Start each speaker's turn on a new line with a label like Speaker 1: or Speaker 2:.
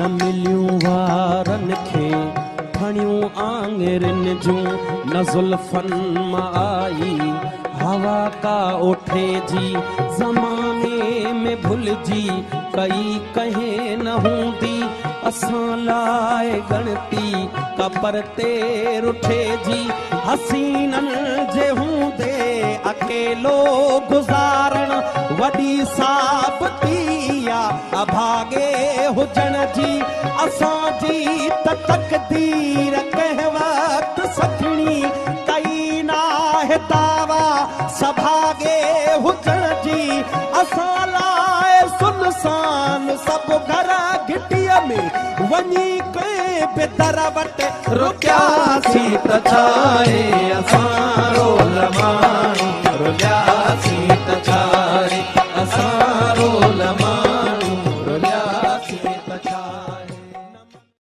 Speaker 1: نه مليون وارن کي ڦڻيون آڱرين جون، نه زلفن مان آئي هوا ڪا اوٺي جي، زماني ۾ ڀلجي ڪئي ڪنهن نه هوندي اسان لاء ڳڻتي ڪا پرتي رٺي جي، حسينن جي هوندي اڪيلو گذارڻ وڏي ثابتي آ اڀاڳي هجڻ جي، اسان جي ته تقدير ڪنهن وقت سکڻي ڪئي ناهي دعويٰ سڀاڳي هجڻ جي، اسان لاء سنسان سڀ گهر گهٽيء ۾ وڃي ڪنهن به در وٽ رڪياسين ته ڇاهي اسان.